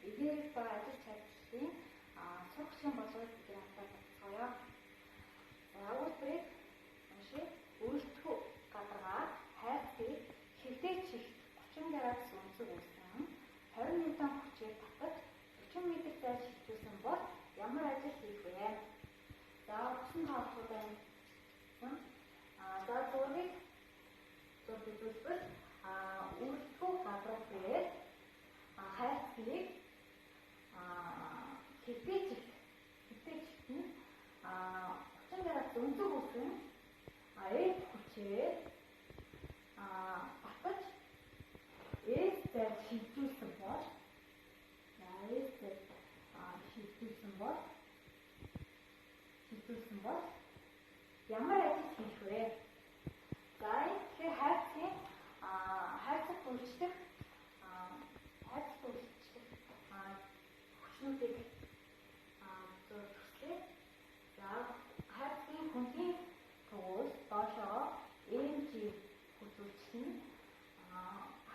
эгээр ба ажил чадлын сургуулийн бодлогыг бид хамтдаа бодцгоё. За, өгүүлбэрийг уншъя. Үйлдэх гадаргаа хайрцгийг хэвтэй чигт 30 градус өнцөг үүсэн 20 ньютон хүчээр татаж 40 м зайд шилжүүлсэн бол ямар ажил хийх вэ? За, өгсөн тоолууд байна. За, зургийг зураг үзүүлбэл үйлдэх гадарга дээр хайрцгийг хэвтэй чигт нь 30 градус өнцөг үүсэн F хүчээр татаж S зайд шилжүүлсэн бол S зайд шилжүүлсэн бол ямар ажил хийх вэ? За, тэгэхээр хайрцгийн хайрцаг үйлчлэх хүчнүүдийг зураг төслөө. За, хайрцгийн хүнхийн тугуул доошоо MG хүч үйлчлэн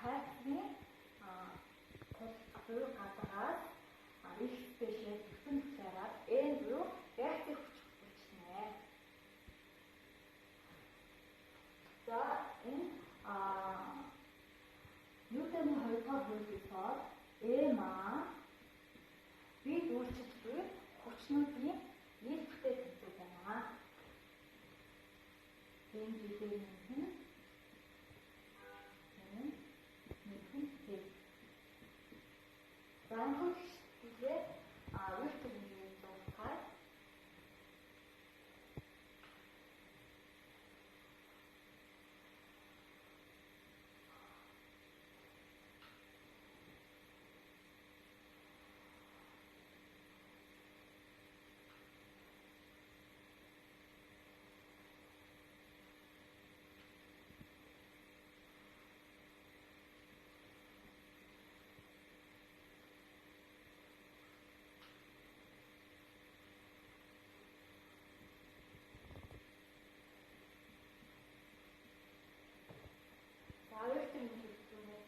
хайрцгийн тул буюу гадаргаас X дэшээ зүгтэн түлхээраад N буюу реакцийн хүч үйлчлэнэ. За, энэ Ньютоны хоёрдугаар хуулийг бод MA бид үйлчилж буй хүчнүүдийн нийлбэртэй тэнцүү байна. MG дээр нэмэх нь нэмэх нь T. За, энэ тэгшгэлээ вектор хэмжээний зургай. За, вектор хэмжээний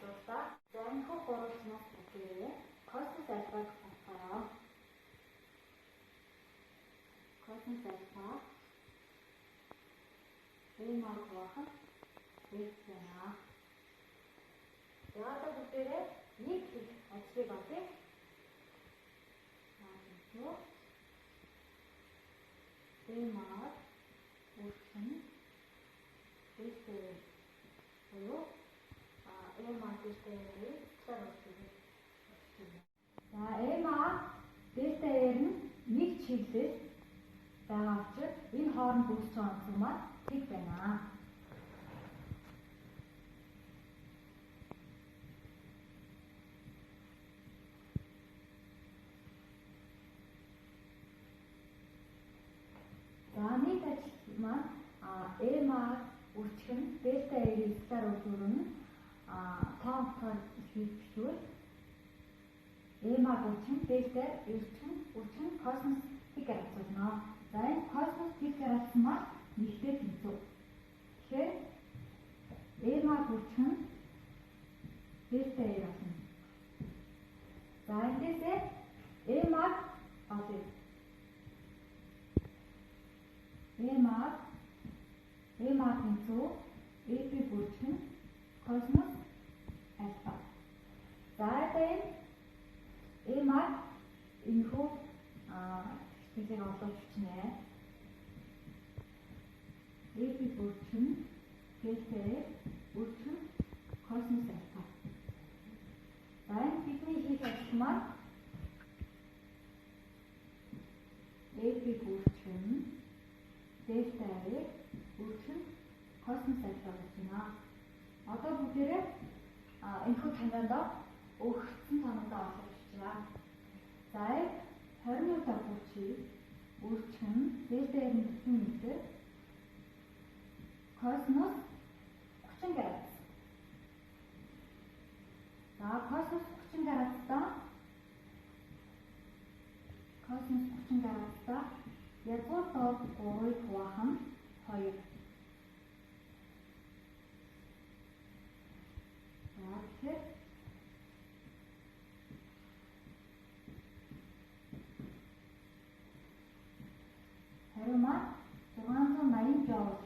зурлаа. За, энэхүү гурвалжнаас бүгдээрээ косинус альфаг татгаа. Косинус альфа MA хуваах нь S байна. За, одоо бүгдээрээ нэг их ажлыг олъё. За, MA үргэлжлэн S буюу MA дельта R-ийг талаар үзүүлэх. За, MA дельта R нь нэг чиглэл байгаа учраас энэ хооронд үүсэж байгаа өнцөг маань тэг байна. За, нийт ажил маань MA үржих нь дельта R-ийн талаар үлгэр нь тоон утгаар илэрхийлж бичвэл MA үржих нь дельта үржих нь косинус тэг градус болно. За, энэ косинус тэг градус маань нэгтэй тэнцүү. Тэгэхээр MA үржих нь дельта R болно. За, эндээсээ MA олъё. MA тэнцүү AB бүржих нь косинус альфа. За, одоо энэ MA энэхүү тэгшгэлийг олж бичнэ. AB бүржих нь дельта R бүржих нь косинус альфа. За, энэ бидний хийх ажил маань AB бүржих нь дельта R бүржих нь косинус альфа гэж байна. Одоо бүгдээрээ энэхүү томьёонд өгөгдсөн тоонуудаа олж бичье. За, 20 ньютон хүчийг үржих нь дельта R нь 40 м косинус 30 градус. За, косинус 30 градустай косинус 30 градустай язгуур доор 3-ыг хуваах нь 2. За, тэгэхээр Хариу маань 680 жоул.